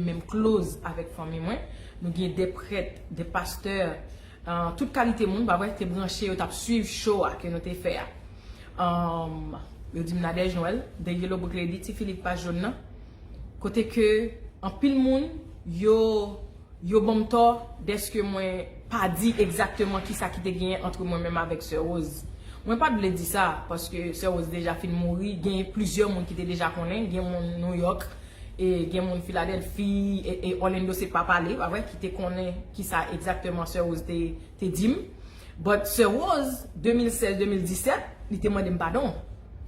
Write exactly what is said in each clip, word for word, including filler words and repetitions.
menm close avèk fanmi mwen. Nou gen de prèt, de pastè, euh, tout kalite moun, pa vre, te branche, yo t ap swiv show a ke nou te fè a. Um, yo di m Nadège Noël, The Yellow Book Lady, Ti Filip pa jòn nan. Kote ke anpil moun, yo, yo ban m tò dèske mwen pa di egzakteman kisa ki te genyen ant mwen menm avèk Sè Rose. Mwen pa t vle di sa, paske Sè Rose deja fin mouri, gen plizyè moun ki te deja konnen, gen moun New York, e gen moun Filadèlfi, e, e Orlando se pa pale, pa vre, ki te konnen kisa egzakteman Sè Rose te, te di m. But Sè Rose, de mil sèz, de mil disèt, li te mande m padon.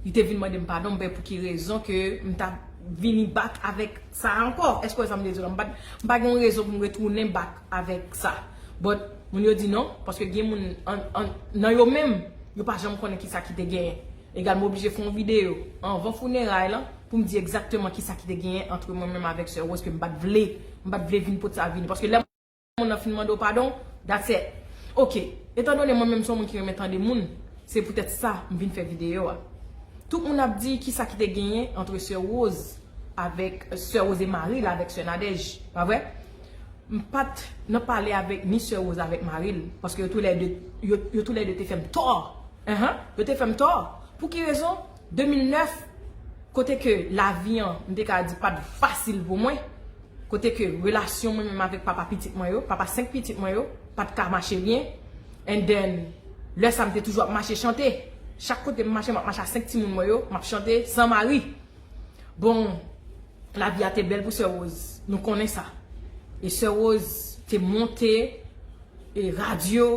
Li te vin mande m padon, m pa pou ki rezon ke m ta vini back avèk sa ankò. Èske w wè sa m vle di w la? M pa, m pa gen yon rezon pou m retounen back avèk sa. But moun yo di non, paske gen moun an, an, nan yo menm, yo pa janm konnen kisa ki te genyen. Egal, m oblije fè yon videyo anvan fineray lan pou m di egzakteman kisa ki te genyen ant mwen menm avèk Sè Rose ke m pa t vle, m pa t vle vin pote sa vini. Paske lè moun nan fin mande w padon, that's it. Ok, etandone mwen menm se yon moun ki renmen tande moun, se poutèt sa m vin fè videyo a. Tout moun ap di kisa ki te genyen ant Sè Rose avèk Sè Rose e mari l avèk Sè Nadège, pa vre? M pa t nan pale avèk ni Sè Rose avèk mari l, paske yo toulède, yo, yo toulède te fè m tò. Enhen, yo te fè m tò. Pou ki rezon? De mil nèf, kote ke lavi an, m te ka di, pa t fasil pou mwen, kote ke relasyon mwen menm avèk papa pitit mwen yo, papa senk pitit mwen yo, pa t ka mache byen. And then, lè sa m te toujou ap mache chante. Chak kote m mache, m ap mache a senk timoun mwen yo, m ap chante san mari. Bon, lavi a te bèl pou Sè Rose. Nou konnen sa. E Sè Rose te monte e radyo,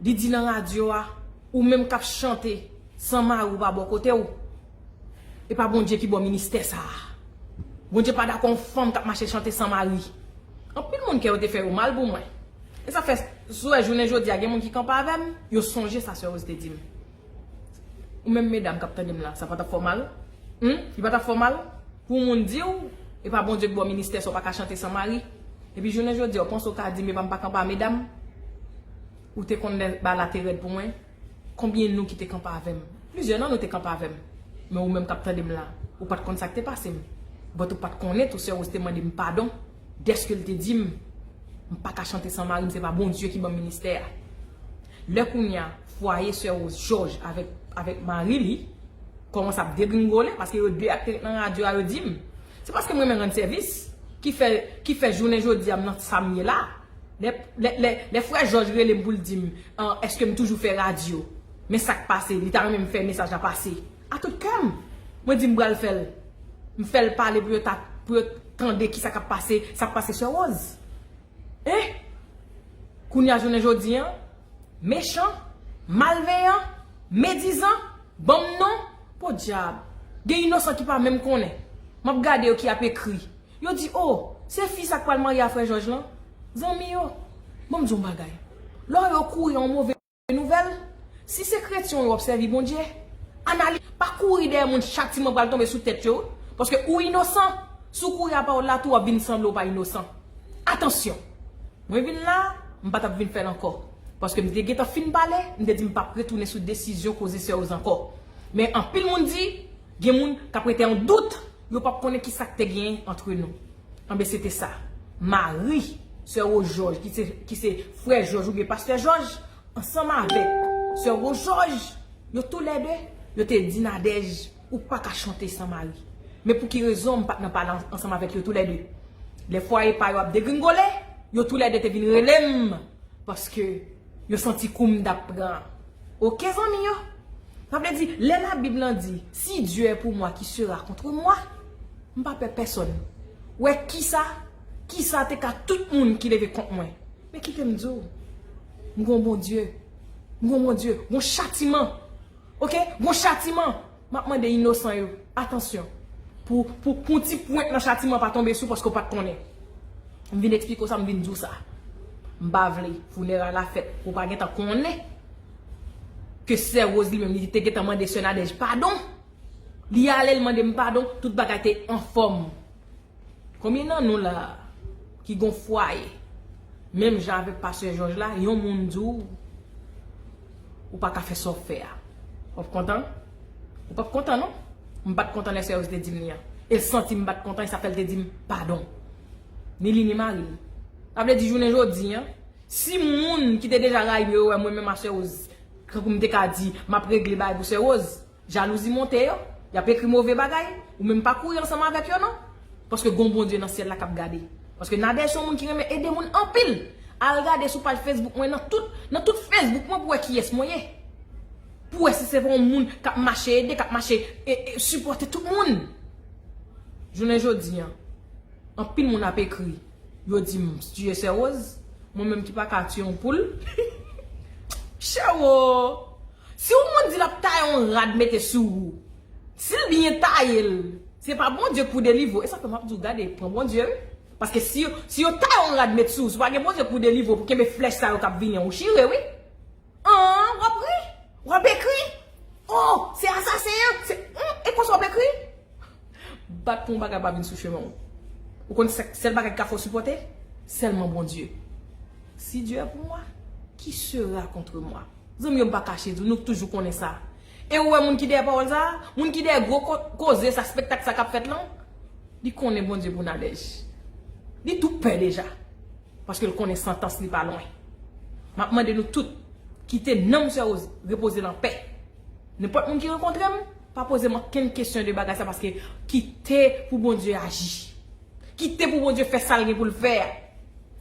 li di nan radyo a, ou menm k ap chante san mari w pa bò kote w, e pa Bondye ki ba w ministè sa a. Bondye pa dakò yon fanm k ap mache chante san mari. Anpil moun kè yo te fè yo mal pou mwen. E sa fè, si w wè jounen jodi a, gen moun ki kanpe avè m, yo sonje sa Sè Rose te di m. Ou menm medam k ap tande m la, sa pa t ap fè w mal? Hum? Li pa t ap fè w mal? Pou moun di w, e pa Bondye k ba w ministè sa w pa ka chante san mari. Epi jounen jodi a, w panse w ka di m, epa m pa kanpe a medam? Ou te konn lè bagay la te rèd pou mwen? Konbyen nou ki te kanpe avè m? Plizyè nan nou te kanpe avè m. Men ou menm k ap tande m la, ou pa t konn sa k te pase m. But ou pa t konnen tou Sè Rose te mande m padon dèske l te di m, m pa ka chante san mari m, se pa Bondye ki ban m ministè a. Lè kounye a, fwaye Sè Rose Jòj avèk, avèk mari li, kòmanse ap degringole, paske yo de ak te ret nan radyo a, yo di m. Se paske m renmen rann sèvis, ki fè, ki fè jounen jodi a m nan sa m ye la. Lè, lè, lè, lè frè Jòj rele m pou l di m, an, èske m toujou fè radyo? Men sa k pase, li ta renmen m fè mesaj la pase. A tout kè m, mwen di m pral fè l. M fè l pale pou yo ta, pou yo tande kisa k ap pase, sa k pase Sè Rose. Hein? Kounye a jounen jodi an, mechan, malveyan, medizan, ban m non, podyab. Gen inosan ki pa menm konnen. M ap gade yo ki ap ekri. Yo di, oh, se fi sa k pral marye a frè Jòj lan? Zanmi yo, ban m di w yon bagay. Lè yo kouri yon move nouvèl, si se kretyen w ye w ap sèvi Bondye, analize, pa kouri dèyè moun chatiman pral tonbe sou tèt yo, paske ou inosan. Si w kouri a pawòl la tou, w ap vin sanble w pa inosan. Atansyon! Mwen vin la, m pa t ap vin fè l ankò. Paske m te gentan fin pale, m te di m p ap retounen sou desizyon koze Sè Rose ankò. Men anpil moun di, gen moun k ap rete an dout, yo p ap konnen kisa k te genyen antre nou. Anben, se te sa. Mari Sè Rose Jòj, ki se, ki se frè Jòj oubyen pastè Jòj, ansanm avèk Sè Rose Jòj, yo toulède, yo te di Nadège, ou pa ka chante san mari. Men pou ki rezon m pa t nan pale an-, ansanm avèk yo toulède? Lè fwaye pa yo ap degringole, yo toulède te vin rele m, paske yo santi kou m t ap pran. Oke, zanmi yo? Sa vle di, lè Labib lan di, si Dieu est pour moi, qui sera contre moi? M pa pè pèsonn. Wè kisa, kisa te ka tout moun ki leve kont mwen. Men kite m di w, m gon Bondye. M gon Bondye. Gon chatiman. Oke? Gon chatiman. M ap mande inosan yo. Atansyon. Pou, pou, pou yon ti pwent nan chatiman pa tonbe sou paske w pa t konnen. M vin eksplike w sa, m vin di w sa. M pa vle fineray la fèt pou w pa gentan konnen ke Sè Rose li menm li te gentan mande Sè Nadège padon. Li ale, l mande m padon, tout bagay te anfòm. Konbyen nan nou la ki gon fwaye? Menm jan avèk pastè Jòj la, yon moun di w, ou pa ka fè sa w fè a. W ap kontan? Ou p ap kontan non. M pa t kontan lè Sè Rose te di m li an. E l santi m pa t kontan, e sa fè l te di m padon. Ni li ni mari l. Sa vle di jounen jodi a, si moun ki te deja rayi m yo wè mwen menm a Sè Rose, tankou m te ka di, m ap regle bagay pou Sè Rose, jalouzi monte yo, y ap ekri move bagay, ou menm pa kouri ansanm avèk yo non. Paske gon Bondye nan syèl la k ap gade. Paske Nadège se yon moun ki renmen ede moun anpil. Al gade sou paj Facebook mwen nan tout, nan tout Facebook mwen pou wè kiyès mwen ye. Pou wè si se pa yon moun k ap mache ede, k ap mache e, e, sipòte tout moun. Jounen jodi a, anpil moun ap ekri. Yo di m tiye Sè Rose, mwen menm ki pa ka tiye yon poul. Chèwo! Si yon moun di l ap taye yon rad mete sou ou, si l byen taye l, se pa Bondye k pou delivre w. E sa fè m ap di w gade, pran Bondye wi. Paske si, si yo taye yon rad met sou ou, si pa gen Bondye k pou delivre w, pou kenbe flèch sa yo k ap vini an, ou chire wi. An, w ap ri, w ap ekri. Oh, se asasen an, se, hmm, e konsa w ap ekri. Bat pou yon bagay pa vin sou chemen w. Ou konn sè- sèl bagay ki ka fè w sipòte? Sèlman Bondye. Si Dieu est pour moi, qui sera contre moi? Zanmi yo, m pa kache di w, nou toujou konnen sa. E ou wè moun ki dèyè pawòl sa, moun ki dèyè gwo ko- koze sa, spektak sa k ap fèt lan, li konnen Bondye pou Nadège. Li tou pè deja. Paske l konnen santans li pa lwen. M ap mande nou tout, kite nanm Sè Rose repoze l anpè. Nenpòt moun ki rankontre m, pa poze m okenn kesyon de bagay sa, paske kite pou Bondye aji. Kite pou Bondye fè sa l gen pou l fè a.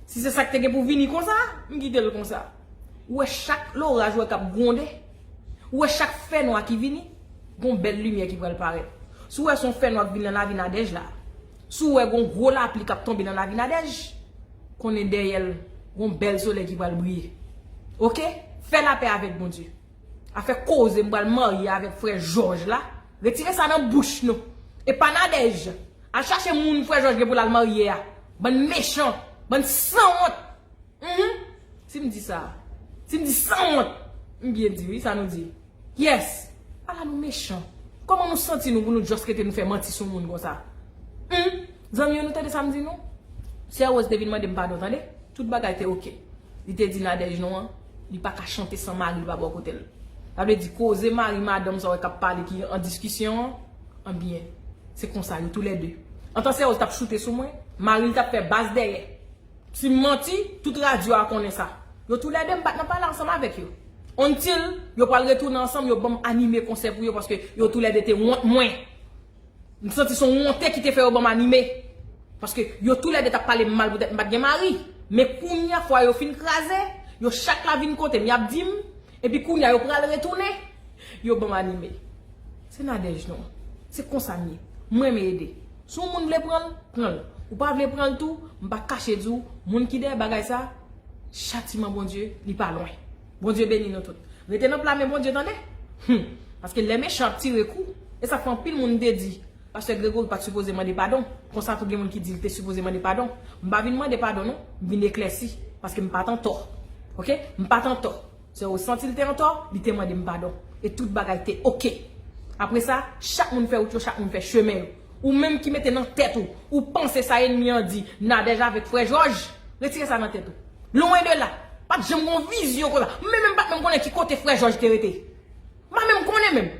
Si se sa k te gen pou vini konsa, m kite l konsa. Ou wè chak loraj ou wè k ap gwonde, ou wè chak fènwa ki vini, gon bèl limyè ki pral parèt. Si w wè se yon fènwa k vin nan lavi Nadège la, si w wè gon gwo lapli k ap tonbe nan lavi Nadège, konnen dèyè l, gon bèl solèy ki pral briye. Oke? Fè lapè avèk Bondye. Afè koze m pral marye avèk frè Jòj la, retire sa nan bouch nou. E pa Nadège. Al chache moun frè Jòj gen pou l al marye a. Bann mechan, bann sanwont. Mhm. Si m di sa, si m di sanwont, m byen di wi, sa nou di. Yes. Ala nou mechan. Kòman nou santi nou pou nou just rete nou fè manti sou moun konsa? Hmm? Zanmi yo, nou tande sa m di nou? Sè Rose te vin mande m padon, tande? Tout bagay te oke. Li te di Nadège non an, li pa ka chante san mari l pa bò kote l. Sa vle di koze mari madanm sa w wè k ap pale ki an diskisyon an, anbyen, se konsa yo toulède. Antan Sè Rose t ap choute sou mwen, mari l t ap fè bas dèyè. Si m manti, tout radyo a konnen sa. Yo toulède m pa t nan pale ansanm avèk yo. Until yo pral retounen ansanm, yo ban m anime konsè pou yo paske yo toulède te wont mwen. M santi se yon wonte ki te fè yo ban m anime. Paske yo toulède t ap pale m mal poutèt m pa t gen mari. Men kounye a fwa yo fin kraze, yo chak la vin kote m, y ap di m, epi kounye a yo pral retounen, yo ban m anime. Se Nadège non. Se konsa m ye. M renmen ede. Si yon moun vle pran l, pran l. Ou pa vle pran l tou, m pa kache di w, moun ki dèyè bagay sa, chatiman Bondye, li pa lwen. Bondye beni nou tout. Rete nan pla men Bondye, tande? Hmm. Paske lè mechan ap tire kou, e sa fè anpil moun te di, Pastè Gregory pa t sipoze mande padon. Konsa tou gen moun ki di li te sipoze mande padon. M pa vin mande padon non, m vin eklèsi. Paske m pa t antò. Oke? M pa t antò. Sè Rose santi l te antò, li te mande m padon. E tout bagay te oke. Apre sa, chak moun fè wout yo, chak moun fè chemen yo. Ou menm ki mete nan tèt ou, ou panse sa ènmi an di, Nadège avèk frè Jòj, retire sa nan tèt ou. Lwen de la. Pa t janm gen yon vizyon konsa. Mwen menm pa t menm konnen ki kote frè Jòj te rete. M pa menm konnen menm.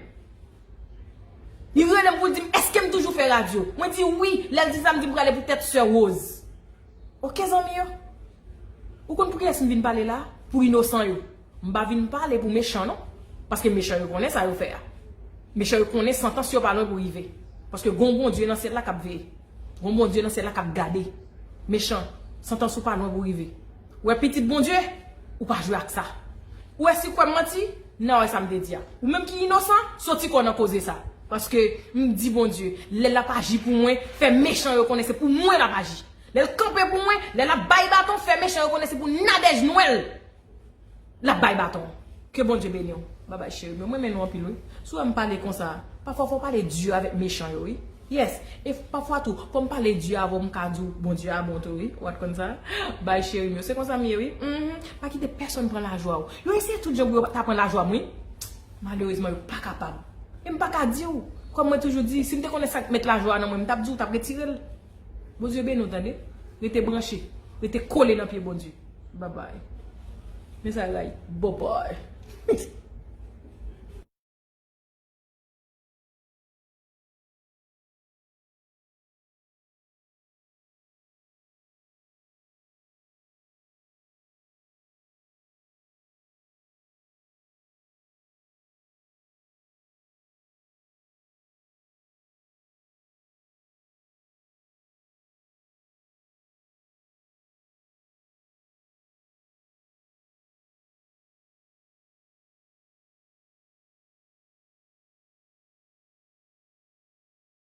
Li rele m pou l di m, èske m toujou fè radyo? Mwen di wi. Lè l di sa, m di m prale poutèt sè Rose. Oke, zanmi yo. Ou konn pou kiyès m vin pale la? Pou inosan yo. M pa vin pale pou mechan, non. Paske mechan yo konnen sa yo fè a. Mechan yo konnen santans yo pa lwen pou rive. Paske gon Bondye nan syèl la k ap veye. Gon Bondye nan syèl la k ap gade. Mechan, santans ou pa lwen pou rive. Ou wè pitit Bondye, ou pa jwe ak sa. Ou wè si kwè m manti, n a wè sa m te di a. Ou menm ki inosan, soti kò w nan koze sa. Paske m di Bondye, lè l ap aji pou mwen, fè mechan yo konnen se pou mwen l ap aji. Lè l kanpe pou mwen, lè l ap bay baton, fè mechan yo konnen se pou Nadège Nwèl l ap bay baton. Ke Bondye beni w. Babay cheri m yo, mwen renmen nou anpil wi. Si w wè m pale konsa, pafwa fò w pale di avèk mechan yo wi. Yes. E pafwa tou, fò m pale di avè w, m ka di w Bondye a bon tou wi. Ou pa t konn sa? Bay cheri m yo, se konsa m ye wi. Mhm. Pa kite pèsonn pran lajwa w. Yo eseye tout jan pou yo ta pran lajwa m wi. Malerezman, yo pa kapab. E m pa ka di w. Kòm mwen toujou di, si m te konnen sa k met lajwa nan mwen, m t ap di w, w t ap retire l. Bondye beni w, tande. Rete branche. Rete kole nan pye Bondye. Babay. Men sa ray. Bobay.